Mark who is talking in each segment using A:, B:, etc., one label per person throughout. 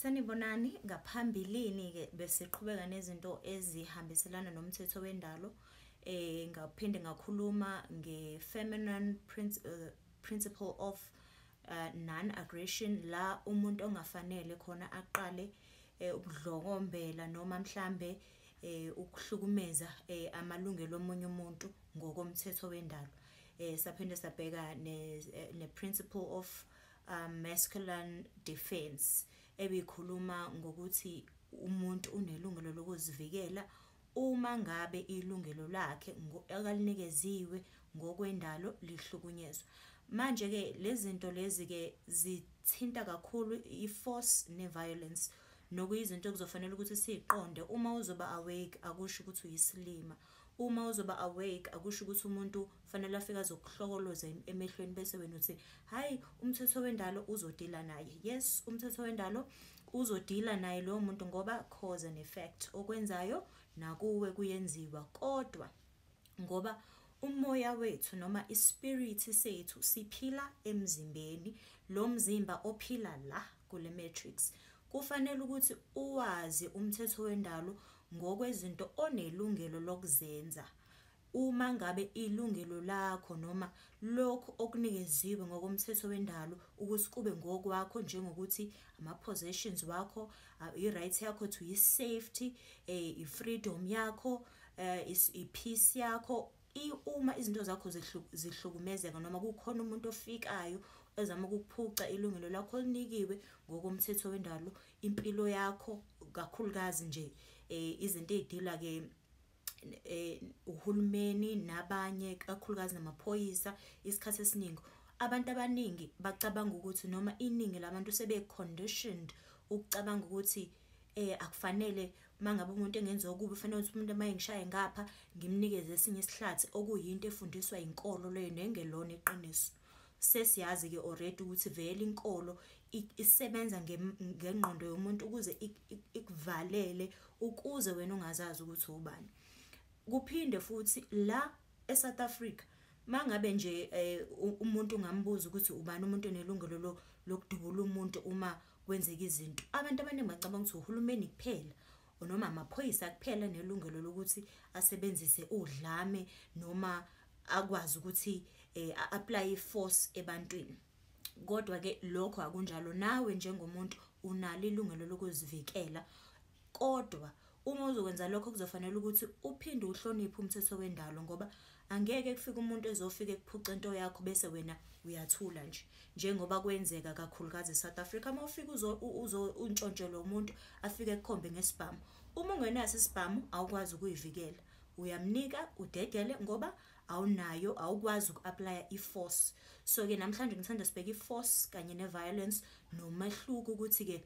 A: Sanibonani, ngaphambilini-ke besiqhubeka nezinto ezihambiselana nomthetho wendalo. Ngaphinde ngakhuluma nge-feminine principle of non-aggression, la umuntu ongafanele khona aqale ukudlokombela noma mhlambe ukuhlukumeza amalungelo omunye umuntu ngokomthetho wendalo. Saphinde sabheka ne-principle of masculine defense ebikhuluma ngokuthi umuntu unelungelo lokuzivikela uma ngabe ilungelo lakhe akalinikeziwe ngokwendalo lihlukunyezwa. Manje-ke lezi zinto lezi-ke zithinta kakhulu i-force ne-violence, nokuyizinto okuzofanele ukuthi siyiqonde. Uma uzoba awake akusho ukuthi uyisilima. Uma uzoba awake akusho ukuthi umuntu fanele afike azokuhlokoloza emehlweni bese wena uthi hhayi, umthetho wendalo uzodila naye. Yes, umthetho wendalo uzodila naye lowo muntu ngoba cause and effect, okwenzayo nakuwe kuyenziwa. Kodwa ngoba umoya wethu noma ispirit sethu siphila emzimbeni, lo mzimba ophila la kule matrix, kufanele ukuthi uwazi umthetho wendalo ngokwezinto onelungelo lokuzenza. Uma ngabe ilungelo lakho noma lokhu okunikeziwe ngokomthetho wendalo ukuthi kube ngokwakho, njengokuthi ama-possessions wakho, i-right yakho to i-safety, i-freedom yakho, i-peace yakho, uma izinto zakho zihlukumezeka noma kukhona umuntu ofikayo ezama ukukuphuca ilungelo lakho olinikiwe ngokomthetho wendalo, impilo yakho kakhulukazi nje izinto ey'dila-ke uhulumeni nabanye kakhulukazi namaphoyisa. Isikhathi esiningi abantu abaningi bacabanga ukuthi, noma iningi labantu sebe-conditioned ukucabanga ukuthi akufanele uma ngabe umuntu engenza okubi, kufanele ukuthi umuntu uma engishaye ngapha ngimnikeze esinye isihlathi, okuyinto efundiswa inkolo leyo nengelona iqiniso. Sesiyazi-ke already ukuthi vele inkolo isebenza ngengqondo yomuntu ukuze ikuvalele, ukuze wena ungazazi ukuthi ubani. Kuphinde futhi la eSouth Africa, mangabe nje umuntu ungambuza ukuthi ubani umuntu onelungelo lokudubula umuntu uma kwenzeka izinto, abantu abaningi bacabanga ukuthi uhulumeni kuphela noma amaphoyisa kuphela nelungelo lokuthi asebenzise udlame noma akwazi ukuthi a-apply i-force ebantwini. Kodwa-ke lokho akunjalo, nawe njengomuntu unalo ilungelo lokuzivikela. Kodwa uma uzokwenza lokho kuzofanele ukuthi uphinde uhloniphe umthetho wendalo, ngoba angeke kufike umuntu ezofika ekuphuca into yakho bese wena uyathula nje, njengoba kwenzeka kakhulukazi eSouth Africa. Uma ufika untshontshelwe umuntu afike ekukhombe ngesibhamu, uma ungenaso isibhamu awukwazi ukuyivikela, uyamnika udedele ngoba awunayo, awukwazi uku-aplaya i-force. So-ke namhlanje ngithanda sibheke i-force kanye ne-violence nomehluko ukuthi-ke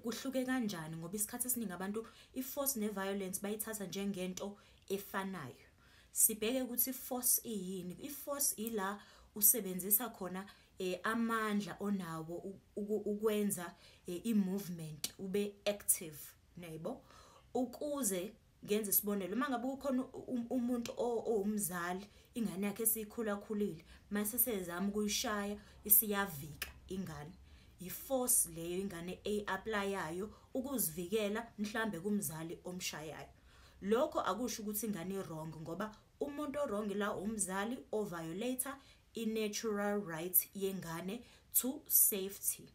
A: kuhluke kanjani, ngoba isikhathi esiningi abantu i-force ne-violence bayithatha njengento efanayo. Sibheke ukuthi i-force iyini. I-force ila usebenzisa khona amandla onawo ukwenza i-movement, ube active nabo. Ukuze ngenze isibonelo, uma ngabe kukhona umuntu owumzali, ingane yakhe esikhulakhulile, mase sezama ukuyishaya isiyavika ingane, i-force leyo ingane eyi-aplayayo ukuzivikela mhlambe kumzali omshayayo. Lokho akusho ukuthi ingane i-wrong, ngoba umuntu o-wrong la umzali o-violate-a i-natural right yengane to safety.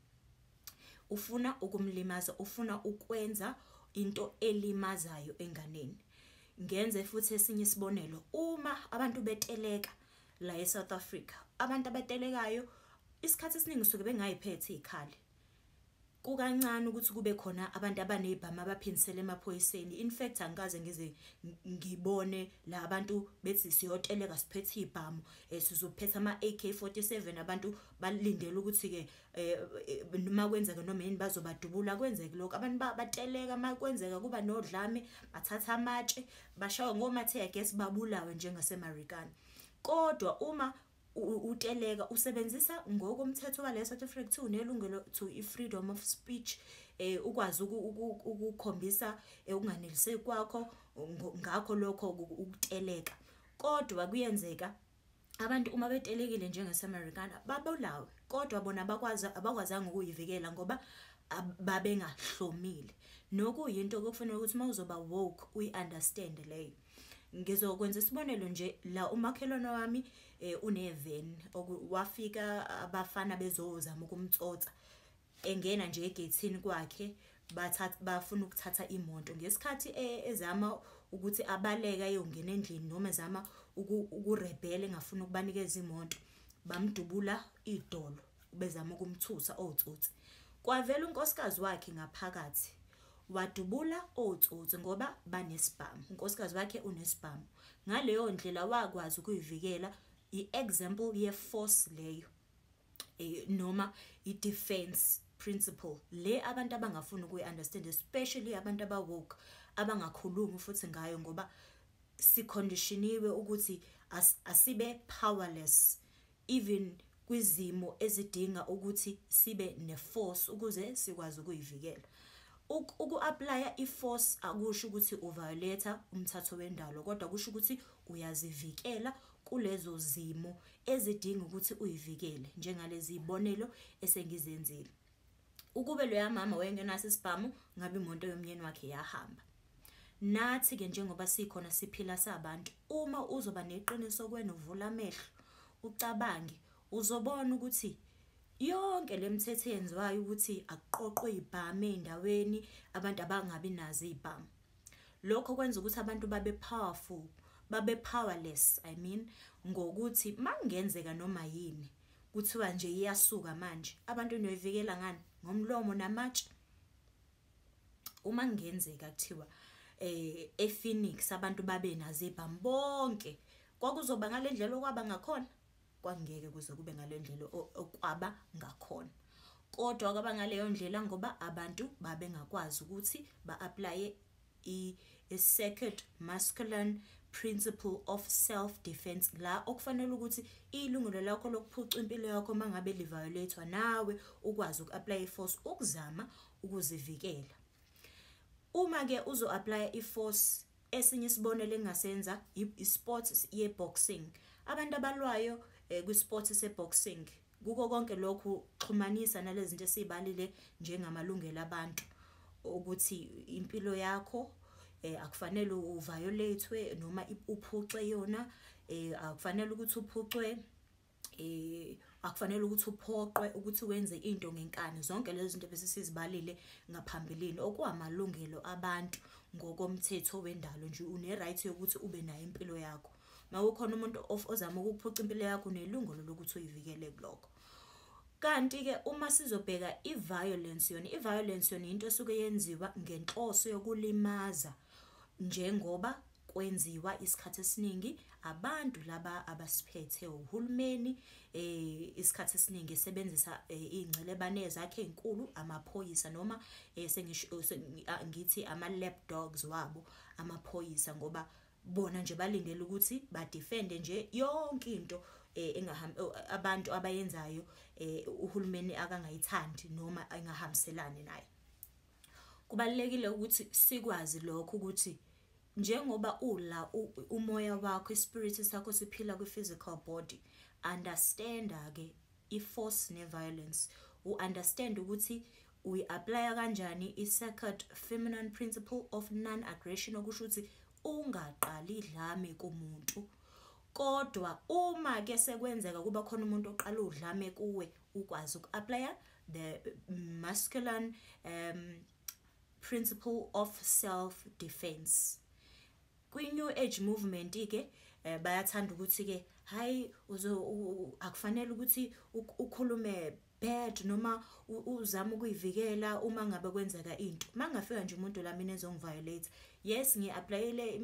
A: Ufuna ukumlimaza, ufuna ukwenza into elimazayo enganeni. Ngenze futhi esinye isibonelo, uma abantu beteleka la eSouth Africa, abantu abatelekayo isikhathi esiningi suke bengayiphethe izikhali. Kukancane ukuthi kube khona abantu abanezibhamu abaphindisele emaphoyiseni. In fact, angikaze ngize ngibone la abantu bethi siyoteleka siphethe izibhamu, sizophetha ama-AK47, abantu balindele ukuthi-ke noma kwenzeka noma yini bazobadubula. Kwenzeke lokho, abantu bateleka, uma kwenzeka kuba nodlame bathatha amatshe bashawe ngoma-tear gas babulawe njengaseMarikana. Kodwa uma uteleka usebenzisa ngokomthetho wale South Africa kuthiwa unelungelo to i-freedom of speech, ukwazi ukukhombisa ukunganeliseki kwakho ngakho lokho ukuteleka. Kodwa kuyenzeka abantu uma betelekile njengaseMarikana babulawe, kodwa bona abakwazanga ukuyivikela ngoba babengahlomile. Nokuyinto okufanele ukuthi uma uzoba woke uyi-understand leyo. Ngizokwenza isibonelo nje la, umakhelwane wami uneveni, wafika abafana bezozama ukumtsotsa, engena nje egeyithini kwakhe, bathatha bafuna ukuthatha imoto. Ngesikhathi ezama ukuthi abaleke ayongena endlini noma ezama ukurebhela engafuni ukubanikeza imoto, bamdubula idolo bezama ukumthusa otsotsi. Kwavela unkosikazi wakhe ngaphakathi, wadubula otsotsi ngoba banesibhamu. Unkosikazi wakhe unesibhamu. Ngaleyo ndlela wakwazi ukuyivikela. I-example ye-force leyo, noma i-defense principle le abantu abangafuni ukuyi-understand, especially abantu aba-woke abangakhulumi futhi ngayo, ngoba si-conditioniwe ukuthi asibe powerless even kwizimo ezidinga ukuthi sibe ne-force ukuze sikwazi ukuyivikela. Uku-applya i-force akusho ukuthi uviolate umthetho wendalo, kodwa kusho ukuthi uyazivikela kulezo zimo ezidinga ukuthi uyivikele, njengalezi zibonelo esengizenzile. Ukube loya mama wayengenaso isibhamu, ngabe imoto yomyeni wakhe yahamba. Nathi-ke njengoba sikhona siphila sabantu, uma uzoba neqiniso kwena, uvula amehlo ucabange, uzobona ukuthi yonke le mithetho eyenziwayo ukuthi akuqoqwe ibhamu ey'ndaweni, abantu abangabi nazo iy'bhamu, lokho kwenza ukuthi abantu babe powerful, babe powerless, I mean, ngokuthi makungenzeka noma yini, kuthiwa nje iyasuka manje, abantu niyoyivikela ngani? Ngomlomo namatshe? Uma kungenzeka kuthiwa ePhoenix abantu babe nazo ibhamu bonke, kwakuzoba ngale ndlela okwaba ngakhona? Kwangeke kuze kube ngale ndlela okwaba ngakhona. Kodwa kwaba ngaleyo ndlela ngoba abantu babengakwazi ukuthi ba-applye i-sacred masculine principle of self defense, la okufanele ukuthi ilungelo lakho lokuphuca impilo yakho mangabe liviolate, nawe ukwazi uku-apply i-force ukuzama ukuzivikela. Uma ke uzo-applya i-force, esinye isibonelo engingasenza i-sport ye-boxing. Abantu abalwayo kwi-sport se-boxing, kuko konke lokhu xhumanisa nalezi zinto esizibalile njengamalungelo abantu, ukuthi impilo yakho akufanele uviolate noma uphuce yona, akufanele ukuthi uphucwe, akufanele ukuthi uphoqwe ukuthi wenze into ngenkani. Zonke lezi zinto bese sizibalile ngaphambilini, okuwamalungelo abantu ngokomthetho wendalo nje. Une-right yokuthi ube nayo impilo yakho. Makukhona umuntu ozama ukukuphuca impilo yakho, unelungelo lokuthi uyivikele kulokho. Kanti-ke uma sizobheka i-violence yona, i-violence yona into esuke yenziwa ngenhloso yokulimaza, njengoba kwenziwa isikhathi esiningi abantu laba abasiphethe, uhulumeni, isikhathi esiningi esebenzisa iy'ngcelebane zakhe ey'nkulu, amaphoyisa, noma sengisho ngithi ama-lap dogs wabo amaphoyisa, ngoba bona nje balindele ukuthi badefende nje yonke into abantu abayenzayo uhulumeni akangayithandi noma engahambiselani naye. Kubalulekile ukuthi sikwazi lokho, ukuthi njengoba ula umoya wakho, ispirit sakho siphila kwi-physical body, understand-ke i-force ne-violence, u-understand ukuthi uyi-applya kanjani i-sacred feminine principle of non-aggression, okusho ukuthi ungaqali idlame kumuntu. Kodwa uma ke sekwenzeka kuba khona umuntu oqala udlame kuwe, ukwazi uku-applya the masculine principle of self defense. Kwi-new age movement ke bayathanda ukuthi ke hayi, akufanele ukuthi ukhulume bad noma uzame ukuyivikela uma ngabe kwenzeka into. Mangafika nje umuntu la mina ezongiviolate, yes, ngi-applyele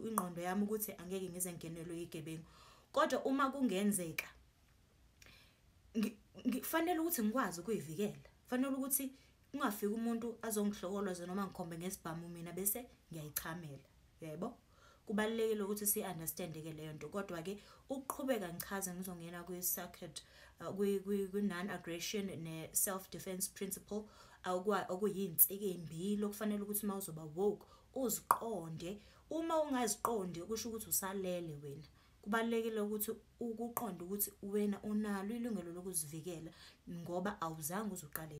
A: ingqondo yami ukuthi angeke ngize ngingenelwe igebengu, kodwa uma kungenzeka kufanele ukuthi ngikwazi ukuyivikela. Kufanele ukuthi kungafiki umuntu azongihlokoloza noma ngikhombe ngesibhamu, mina bese ngiyayichamela, yebo. Kubalulekile ukuthi si-understand-ke leyo nto. Kodwa-ke ukuqhubeka ngichaze, ngizongena kwi-circuit kwi-non-aggression ne-self defense principle, okuyinsika ey'mbili okufanele ukuthi uma uzoba woke uziqonde. Uma ungaziqondi, kusho ukuthi usalele wena. Kubalulekile ukuthi ukuqonde ukuthi wena unalo ilungelo lokuzivikela ngoba awuzange uze uqale.